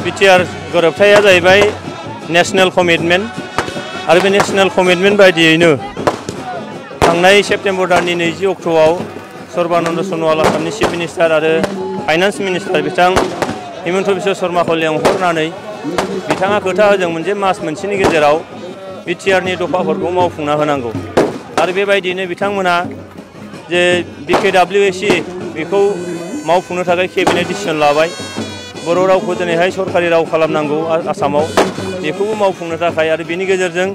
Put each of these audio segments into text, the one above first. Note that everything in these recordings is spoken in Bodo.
बिटिआर गोरोबथाया जाहैबाय नेशनेल कमिटमेन्ट आरो बे नेशनेल कमिटमेन्ट बायदियैनो थांनाय सेप्टेम्बर दाननि 20 अक्ट'आव सर्बानन्द सन'वाल आसामनि चिफ मिनिस्टार आरो फाइनान्स मिनिस्टार बिथां हिमन्त बिश्व शर्माखौ लेंहरनानै बिथाङा खोथा होदोंमोन जे मास मोनसेनि गेजेराव बिटिआरनि दफाफोरखौ मावफुंना होनांगौ आरो बेबायदिनो बिथांमोना जे बिकेडब्लिउएसि बेखौ मावफुंनो थाखाय केबिनेट डिसिजन लाबाय बर' रावखौ दिनैहाय सरकारि राव खालामनांगौ आसामाव बेखौबो मावफुंनो थाखाय आरो बेनि गेजेरजों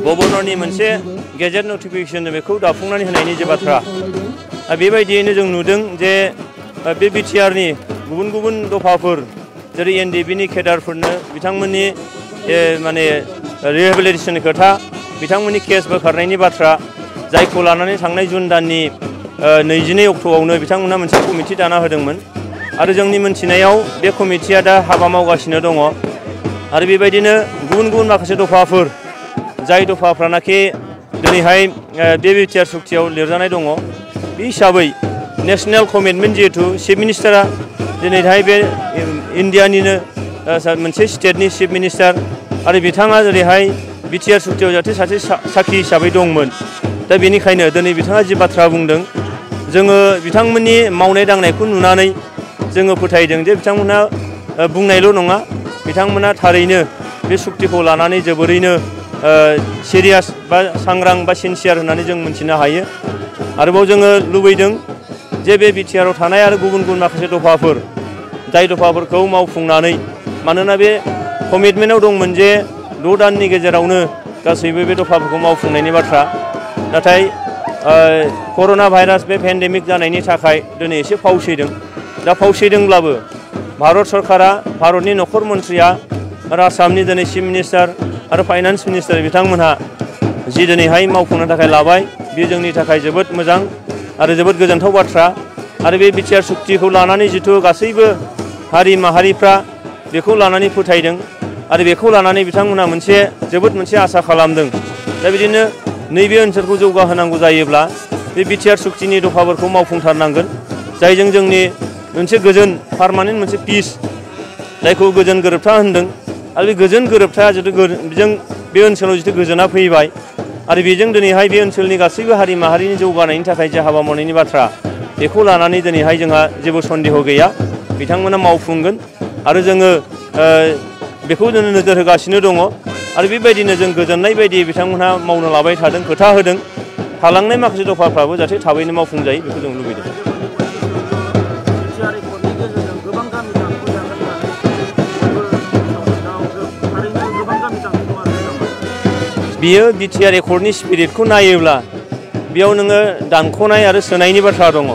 गभर्नरनि मोनसे गेजेट नटिफिकेसन बेखौ दाफुंनानै होनायनि जे बाथ्रा बेबायदियैनो जों नुदों जे बे बिटिआरनि गुबुन गुबुन दफाफोर जेरै एनडिएफबिनि केडारफोरनो बिथांमोननि माने रिहेबिलिटेसननि खोथा बिथांमोननि केस बोखारनायनि बाथ्रा जायखौ लानानै थांनाय जुन दाननि 22 अक्ट'आवनो बिथांमोनहा मोनसे कमिटि दाना होदोंमोन आरो जोंनि मोनथिनायाव बे कमिटिया दा हाबा मावगासिनो दङ आरो बेबायदिनो गुबुन गुबुन माखासे दफाफोर जाय दफाफ्रानाखि दिनैहाय बे बिटिआर सुक्तियाव लिरजानाय दङ बे हिसाबै नेशनेल कमिटमेन्ट जिहेतु चिफ मिनिस्टारा दिनैहाय बे इन्डियानिनो मोनसे स्टेटनि चिफ मिनिस्टार आरो बिथाङा जेरैहाय बिटिआर सुक्तियाव जाहाथे सासे साखि हिसाबै दंमोन दा बेनिखायनो दिनै बिथाङा जि बाथ्रा बुंदों जोङो बिथांमोननि मावनाय दांनायखौ नुनानै जोङो फोथायदों जे बिथांमोनहा बुंनायल' नङा बिथांमोना थारैनो बे सुक्तिखौ लानानै जोबोरैनो सिरियास बा सांग्रां बा सिनसियार होननानै जों मिथिनो हायो आरोबाव जोङो लुबैदों जे बे बिटिआराव थानाय आरो गुबुन गुबुन माखासे दफाफोर जाय दफाफोरखौ मावफुंनानै मानोना बे कमिटमेन्टआव दंमोन जे 6 दाननि गेजेरावनो गासैबो बे दफाफोरखौ मावफुंनायनि बाथ्रा नाथाय कर'ना भाइरास बे पेन्डेमिक जानायनि थाखाय दिनै एसे फावसैदों दा फावसैदोंब्लाबो भारत सरकारा भारतनि नखर मन्थ्रिया आरो आसामनि दिनै चिफ मिनिस्टार आरो फाइनान्स मिनिस्टार बिथांमोनहा जि दिनैहाय मावफुंनो थाखाय लाबाय बे जोंनि थाखाय जोबोद मोजां आरो जोबोद गोजोनथाव बाथ्रा आरो बे बिटिआर सुक्तिखौ लानानै जिथु गासैबो हारि माहारिफ्रा बेखौ लानानै फोथायदों आरो बेखौ लानानै बिथांमोनहा जोबोद मोनसे आसा खालामदों दा बिदिनो नैबे ओनसोलखौ जौगाहोनांगौ जायोब्ला बे बिटिआर सुक्तिनि दफाफोरखौ मावफुंथारनांगोन जायजों जोंनि मोनसे गोजोन पार्मानेन्ट मोनसे पिस जायखौ गोजोन गोरोबथा होनदों आरो बे गोजोन गोरोबथाया जितु बेजों बे ओनसोलाव जितु गोजोना फैबाय आरो बेजों दिनैहाय बे ओनसोलनि गासैबो हारि माहारिनि जौगानायनि थाखाय जे हाबा मावनायनि बाथ्रा बेखौ लानानै दिनैहाय जोंहा जेबो सन्देह गैया बिथांमोना मावफुंगोन आरो जोङो बेखौ जोङो नोजोर होगासिनो दङ आरो बेबायदिनो जों गोजोननाय बायदि बिथांमोनहा मावनो लाबाय थादों खोथा होदों थालांनाय माखासे दफाफ्राबो जाहाथे थाबैनो मावफुंजायो बेखौ जों लुबैदों बियो बिटिआर एकर्डनि स्पिरिटखौ नायोब्ला बेयाव नोङो दानख'नाय आरो सोनायनि बाथ्रा दङ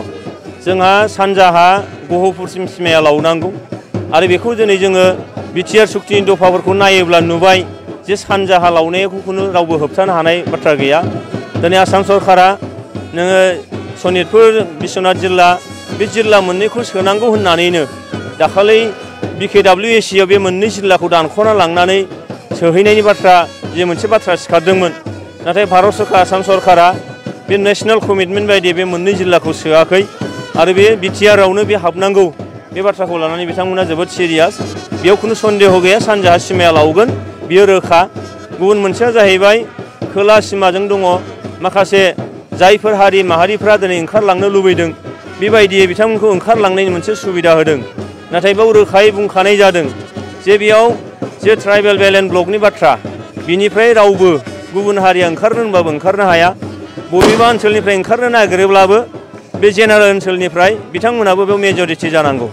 जोंहा सानजाहा गहपुरसिम सिमाया लावनांगौ आरो बेखौ दिनै जोङो बिटिआर सुक्तिनि दफाफोरखौ नायोब्ला नुबाय जे सानजाहा लावनायखौनो रावबो होबथानो हानाय बाथ्रा गैया दिनै आसाम सरकारा नोङो सनितपुर बिश्वनाथ जिल्ला बे जिल्ला मोननैखौ सोनांगौ होननानैनो दाखालि बिकेडब्लिउएसिआव बे मोननै जिल्लाखौ दानख'ना लांनानै सोहैनायनि बाथ्रा जे मोनसे बाथ्रा सिखारदोंमोन नाथाय भारत सरकार आसाम सरकारा बे नेशनेल कमिटमेन्ट बायदि बे मोननै जिल्लाखौ सोआखै आरो बे बिटिआरावनो बे हाबनांगौ बे बाथ्राखौ लानानै बिथांमोना जोबोद सिरियास बेयाव खुनु सन्देह गैया सानजाहा सिमाया लावगोन बियो रोखा गुबुन मोनसेया जाहैबाय खोला सिमाजों दङ माखासे जायफोर हारि माहारिफ्रा दिनै ओंखारलांनो लुबैदों बेबायदियै बिथांमोनखौ ओंखारलांनायनि मोनसे सुबिदा होदों नाथाय बेयाव रोखायै बुंखानाय जादों जे बेयाव जे ट्राइबेल बेलेन्स ब्लकनि बाथ्रा बिनिफ्राय रावबो गुबुन हारिया ओंखारनो होनबाबो ओंखारनो हाया बबेबा ओनसोलनिफ्राय ओंखारनो नागिरोब्लाबो बे जेनेरेल ओनसोलनिफ्राय बिथांमोनाबो बेयाव मेजरिटि जानांगौ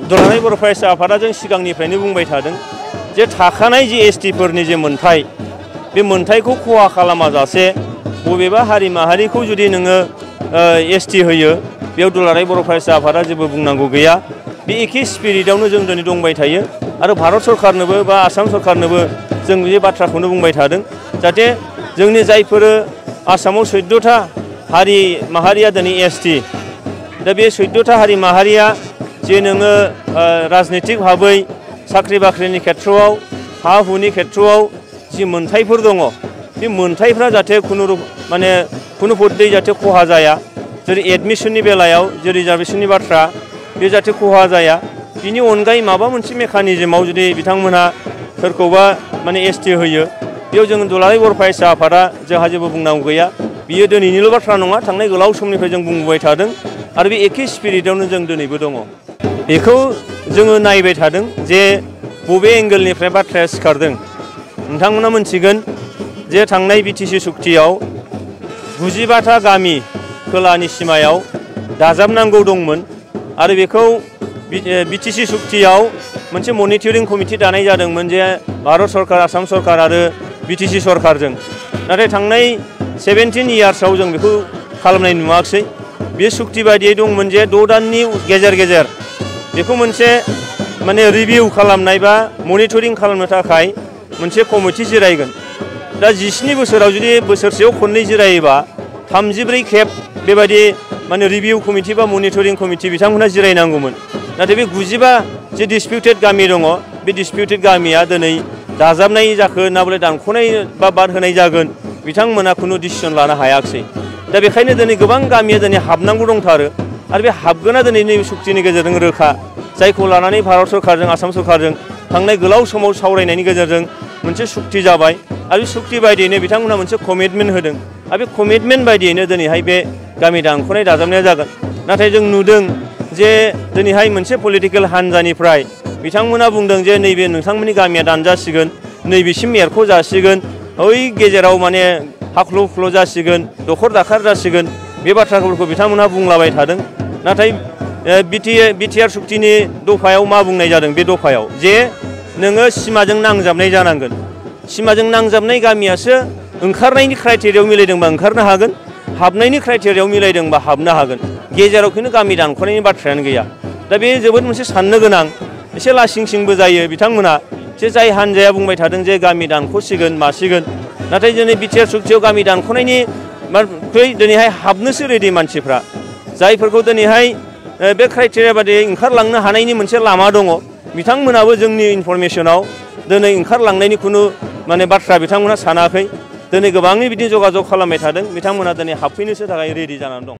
दुलाराय बर' फरायसा आफादा जों सिगांनिफ्रायनो बुंबाय थादों जे थाखानाय जि एसटिफोरनि जे मोन्थाय बे मोन्थायखौ खहा खालामाजासे बबेबा हारि माहारिखौ जुदि नोङो एसटि होयो बेयाव दुलाराय बर' फरायसा आफादा जेबो बुंनांगौ गैया बे एखे स्पिरिटआवनो जों दिनै दंबाय थायो आरो भारत सरकारनोबो बा आसाम सरकारनोबो जों बे बाथ्राखौनो बुंबाय थादों जाहाथे जोंनि जायफोर आसामाव 14टा हारि माहारिया दिनै एसटि दा बे 14टा हारि माहारिया जे नोङो राजनीतिक भाबै साख्रि बाख्रिनि खेथ्रआव हा हुनि खेथ्रआव जि मोन्थायफोर दङ बे मोनथायफ्रा जाहाथे खुनु पद्धति जाहाथे खहा जाया जेरै एडमिसननि बेलायाव जे रिजार्भेशननि बाथ्रा बे जाहाथे खहा जाया बिनि अनगायै माबा मोनसे मेकानिजमाव जुदि बिथांमोनहा सोरखौबा एसटि होयो बेयाव जों दुलाराय बर' फरायसा आफादा जोंहा जेबो बुंनांगौ गैया बियो दिनैनिल' बाथ्रा नङा थांनाय गोलाव समनिफ्राय जों बुंबोबाय थादों आरो बे एखे स्पिरिटआवनो जों दिनैबो दङ बेखौ जोङो नायबाय थादों जे बबे एंगेलनिफ्राय बाथ्राया सिखारदों नोंथांमोना मोनथिगोन जे थांनाय बिटिसि सुक्तियाव 95था गामि खोलानि सिमायाव दाजाबनांगौ दंमोन आरो बेखौ बिटिसि सुक्तियाव मोनसे मनिटरिं कमिटि दानाय जादोंमोन जे भारत सरकार आसाम सरकार आरो बिटिसि सरकारजों नाथाय थांनाय 17 इयार्सआव जों बेखौ खालामनाय नुवाखै बे सुक्ति बायदियै दंमोन जे 6 दाननि गेजेर गेजेर बेखौ मोनसे रिभिउ खालामनाय बा मनिटरिं खालामनो थाखाय मोनसे कमिटि जिरायगोन दा 17 बोसोराव जुदि बोसोरसेयाव खननै जिरायोबा 34 खेब बेबायदि रिभिउ कमिटि बा मनिटरिं कमिटि बिथांमोनहा जिरायनांगौमोन नाथाय बे 95 जे डिसपिउटेड गामि दङ बे डिसपिउटेड गामिया दिनै दाजाबनाय जाखो ना बले दानख'नाय बा बाद होनाय जागोन बिथांमोना खुनु डिसिसन लानो हायाखै दा बेखायनो दिनै गोबां गामिया दिनै हाबनांगौ दंथारो आरो बे हाबगोना दिनै नैबे सुक्तिनि गेजेरजों रोखा जायखौ लानानै भारत सरकारजों आसाम सरकारजों थांनाय गोलाव समाव सावरायनायनि गेजेरजों मोनसे सुक्ति जाबाय आरो सुक्ति बायदियैनो बिथांमोना मोनसे कमिटमेन्ट होदों आरो बे कमिटमेन्ट बायदियैनो दिनैहाय बे गामि दानख'नाय दाजाबनाया जागोन नाथाय जों नुदों जे दिनैहाय मोनसे पलिटिकेल हान्जानिफ्राय बिथांमोना बुंदों जे नैबे नोंथांमोननि गामिया दानजासिगोन नैबेसिम एरख' जासिगोन ओइ गेजेराव हाख्ल' हुख्ल' जासिगोन दखर दाखार जासिगोन बे बाथ्राफोरखौ बिथांमोनहा बुंलाबाय थादों नाथाय बिटिआर सुक्तिनि दफायाव मा बुंनाय जादों बे दफायाव जे नोङो सिमाजों नांजाबनाय जानांगोन सिमाजों नांजाबनाय गामियासो ओंखारनायनि क्राइटेरियायाव मिलायदोंबा ओंखारनो हागोन हाबनायनि क्राइटेरियायाव मिलायदोंबा हाबनो हागोन गेजेराव खिन्थु गामि दानख'नायनि बाथ्रायानो गैया दा बे जोबोद मोनसे साननो गोनां एसे लासिं सिंबो जायो बिथांमोना जे जाय हान्जाया बुंबाय थादों जे गामि दानख'सिगोन मासिगोन नाथाय दिनै बिटिआर सुक्तियाव गामि दानख'नायनि दिनैहाय हाबनोसो रेडि मानसिफ्रा जायफोरखौ दिनैहाय बे क्राइटेरिया बादियै ओंखारलांनो हानायनि मोनसे लामा दङ बिथांमोनाबो जोंनि इनफरमेसनाव दिनै ओंखारलांनायनि खुनु बाथ्रा बिथांमोना सानाखै दिनै गोबाङै बिदि जगाजग खालामबाय थादों बिथांमोना दिनै हाबफैनोसो थाखाय रेडि जानानै दं।